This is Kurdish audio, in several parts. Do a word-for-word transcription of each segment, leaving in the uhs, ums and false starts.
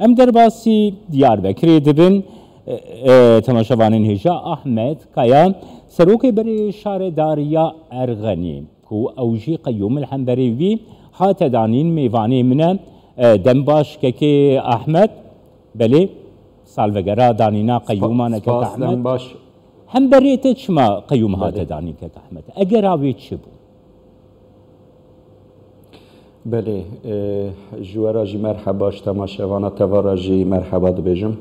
Em derbasî Diyarbekirê dibin. E, e, temaşevanên hêja, Ahmet Kaya, serokê berê şaredariya Erxenî, ku ew jî qeyûm li hemberê wî hate danîn, mêvanê min e. E, dem baş kekê Ahmet. Belê, salvegera danîna qeyûman e kek Ahmet. Dem baş. Hemberê te çima qeyûm hate danîn kek Ahmet? Egera wê çi bû? Belê, e, ji we re jî merheba, ji temaşevana te ve re jî merheba dibêjim.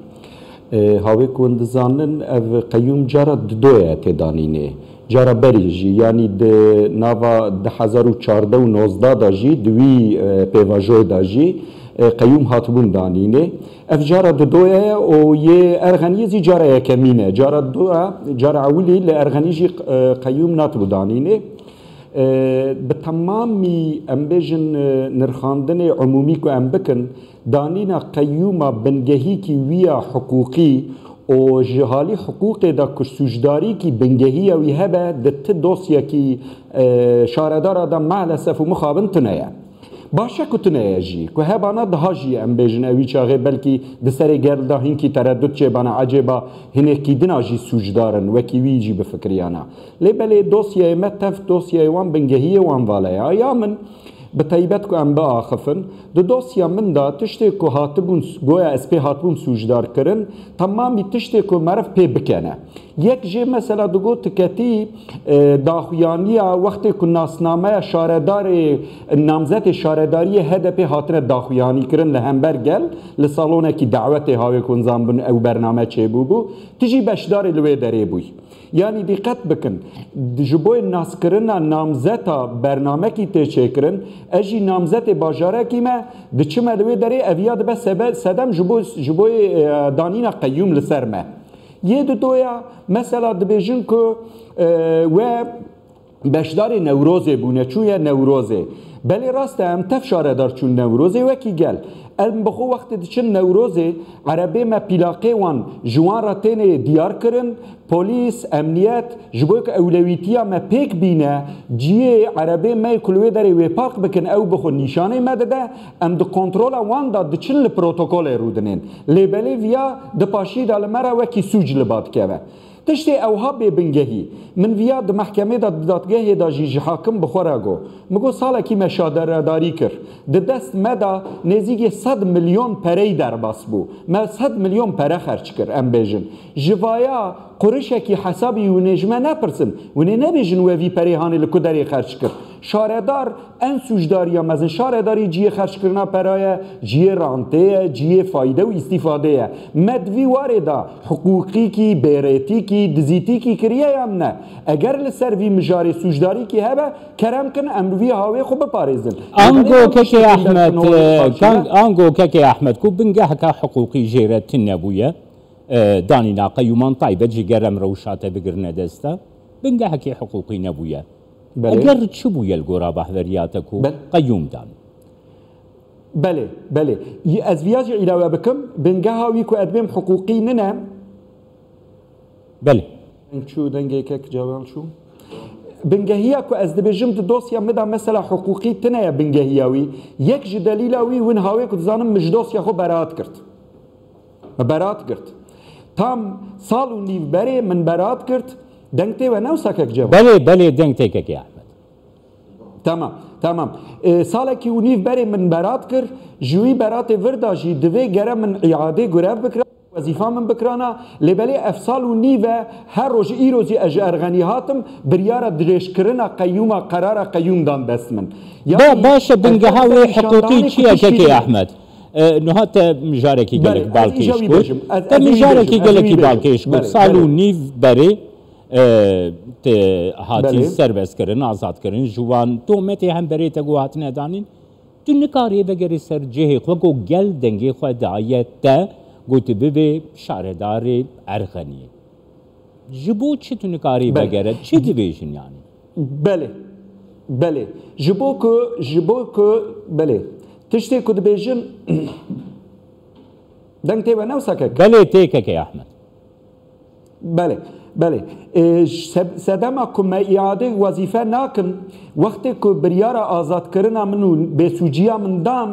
E, hawê ku hûn dizanin, ev qeyûm cara didoye tê danînê. Cara berî jî, yanî di nava du hezar û çardeh û nozdeh de jî, di wî, e, pêvajoyê de jî, e, qeyûm hatibûn danînê. Ev cara didoye ye û yê Erxeniyê zî cara yekemîn e. Cara dua, cara ewilî li Erxenî jî, e, qeyûm natibû danînê. E, bi temamî, em bêjin, e, nirxandinê umûmî ku em bikin, danîna qeyûma bingehîkî wî ya hiqûqî û ji halî hiqûqê de ku sûcdarîkî bingehiya wî hebe, di ti dosyekî, e, şaredara de maalesef û mixabin tune ye. Baş e ku tune ye jî, ku hebana daha jî, em bêjin, ewî çaxê belkî di serê gel de hinkî teredut çêbana, ecêba hinekî dina jî sûcdar in, wekî wî jî bifikiriyana. Lê belê dosyayê me tev dosyayê wan bingehiyê wan valeya. Ya min, bi taybet ku em biaxifin, di dosya min de tiştê ku hatibûn, goya ez pê hatibûm sûcdar kirin, temamî tiştê ku meriv pê bikene. Yek jê mesela digot, tu ketî, e, daxuyaniya wextê ku nasnameya şaredarê, namzetê şaredariyê H D P hatine daxuyanî kirin li hember gel, li salonekî dawetê, hawê ku hûn zanibin ew bername çêbûbû, tu jî beşdarê li wê derê bûyî. Yanî dîqet bikin, ji bo naskirina namzeta bernamekî tê çêkirin, ez jî namzetê bajarekî me, diçime li wê derê, ev ya dibe sebe-, sedem ji bo, ji bo, e, danîna qeyûm li ser me. Yê didoya, mesela dibêjin ku, e, we beşdarê Newrozê bûne, çûye Newrozê. Belê rast e, em tev şaredar çûn Newrozê wekî gel. Em bi xwe wextê diçin Newrozê, erebê me pîlaqê wan ji wan re têne diyar kirin, polîs, emniyet, ji bo ku ewlewîtiya me pêk bîne, ciyê erebê me ku li wê derê wê park bikin, ew bi xwe nîşanê me dide, em di kontrola wan de diçin li protokolê rûdinên. Lê belê viya di paşî de li me re wekî sûc li ba dikeve. Tiştê ewha bêbingehî. Min viya di mehkemê de, di dadgehê de jî ji hakim bi xwe re got. Min got, salekî me şaredarî kir. Di dest me de nêzîkî sed milyon pereyî derbas bû. Me sed milyon pere xerc kir, em bêjin. Ji vaya qurişekî hesabî hûn ê ji me nepirsin. Hûn ê nebêjin we vî perê hanê li ku derê xerc kir. Şaredar en sûcdariya mezin, şaredarî cihê xerckirina pera ye, cihê rantê ye, cihê fayde û îstîfadê ye. Me di vî warê de hiqûqîkî, bêrêtîkî, dizîtîkî kiriye yan ne? Eger li ser vî mijarê sûcdarîkî hebe, kerem kin em li vî hawê xwe biparêzin. Ango kekê Ehmed, kan-, ango kekê Ehmed, ku bingeheka hiqûqî jê re tune bûye, e, danîna qeyûman taybet jî ger em rewşa te bigirine dest e, bingehekê hiqûqî nebûye. Belê. Eger çi bûye li gora bahveriya te ku Bel- qeyûm dan? Belê, belê. Y-, ez viya jî îlawe bikim. Bingeha wî ku ez dibêm hiqûqî nine. Belê. Deng çû, dengê kek cawan çû. Bingehiya ku ez dibêjim di dosya min de mesela hiqûqî tine ye bingehiya wî. Yek ji delîla wî, win hawê ku dizanim min ji dosya xwe beraat girt. Me beraat girt. Tam sal û nîv berê min beraat girt. Deng tê we ne wisa kek Cemal? Belê, belê, deng tê kekê Ehmed. Tamam, tamam. E, salekî û nîv berê min beraat kir. Ji wî beratê vir de jî divê gere min îadê gurev bikira, wezîfa min bikirana. Lê belê ev sal û nîv e, her roj îro jî ez ji Erxenî hatim, biryara dirêjkirina qeyûma, qerara qeyûm dan dest min. Ba-, yanî, baş e, bingeha wê hiqûqî çi ye kekê Ehmed? E, niha te mijarekî gelek balkêş kir. Te mijarekî gelekî balkêş kir. Sal û nîv berê, e, te hatî serbestkirin, azadkirin. Ji wan tometê hemberê te ku hatine danîn, tu nikarî vegerî ser cihê xwe ku gel dengê xwe daye te, ku tu bibê şaredarê Erxeniyê. Ji bo çi tu nikarî vegere? Çi dibêjin yanî? Belê. Belê. Ji bo ku, ji bo ku, belê. Tiştê ku dibêjin, deng tê we ne wisa kek? Belê, tê kekê Ehmed. Belê, belê. E, se-, sedema ku me îadê wezîfe nakin, wextê ku biryara azadkirina min û bêsûciya min dan,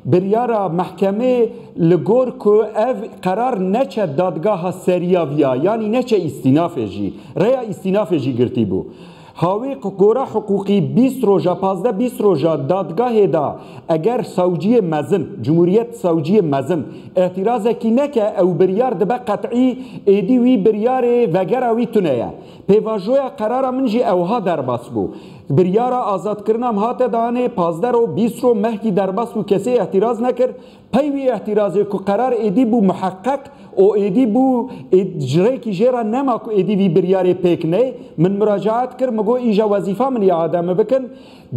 Biryara mehkemê li gor ku ev qerar neçe dadgeha seriya viya, yanî neçe îstînafê jî, rêya îstînafê jî girtî bû. Hawê ku gora hiqûqî bîst roja, pazdeh bîst roja dadgehê de eger sawciyê mezin, cumhuriyet sawciyê mezin, îtirazekî neke, ew biryar dibe qet'î, êdî wî biryarê vegera wî tune ye. Pêvajoya qerara min jî ewha derbas bû. Biryara azadkirina min hate danê, pazdeh ro, bîst ro mehkî derbas bû, kesê îtiraz nekir. Pey wî îtirazê ku qerar êdî bû muheqeq û êdî bû, ê-, ji rêkî jê re nema ku êdî vî biryarê pêk neyê, min muracaat kir, min got, îja wezîfa min îade min bikin.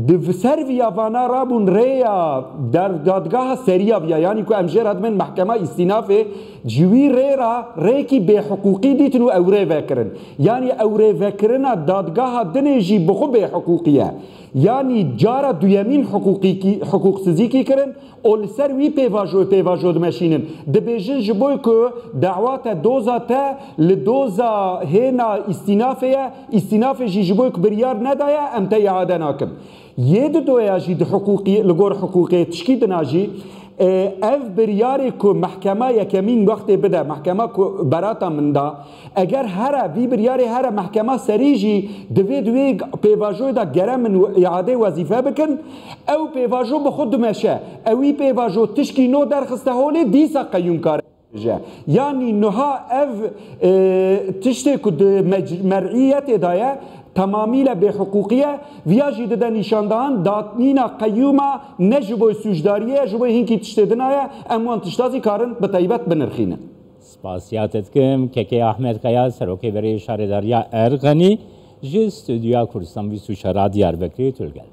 Di v-, ser viya vana rabûn rêya der-, dadgeha seriya viya, yanî ku em jê re dibên mehkema îstînafê, ji wî rê re rêkî bêhiqûqî dîtin û ew rê vekirin. Yanî ew rêvekirina dadgeha dinê jî bi xwe bêhiqûqî ye. Yanî cara duyemîn hiqûqîkî, hiqûqsizîkî kirin û li ser wî pêvajoyê pêvajo dimeşînin. Dibêjin ji bo ku dawa te, doza te li doza hêna îstînafê ye, îstînafê jî ji bo ku biryar nedaye, em te îade nakin. Yê didoya jî di hiqûqî, li gor hiqûqê tişkî dina jî, e, ev biryarê ku mehkema yekemîn wextê bide, mehkema ku berata min da, eger here, vî biryarê here mehkema serî jî divê di wê pêvajoyê de gere min îadê wezîfe bikin, ew pêvajo bi xwe dimeşe. Ewî pêvajo tişkî nû derxiste holê, dîsa qeyûm kare. Je. Yanî niha ev, e, tiştê ku di mec-, mer'iyetê de ye, temamîle bêhiqûqî ye. Viya jî dide nîşandan, datnîna qeyûma ne ji bo sûcdariyê ye, ji bo hinkî tiştê dina ye. Em wan tişta zî karin bi taybet binirxînin. Spasiya te dikim, Kekê Ahmet Kaya, Serokê Berê Şaredariya Erxenî, ji Stûdyoya Kurdistan bîst û çar a Diyarbekirê tu li gel.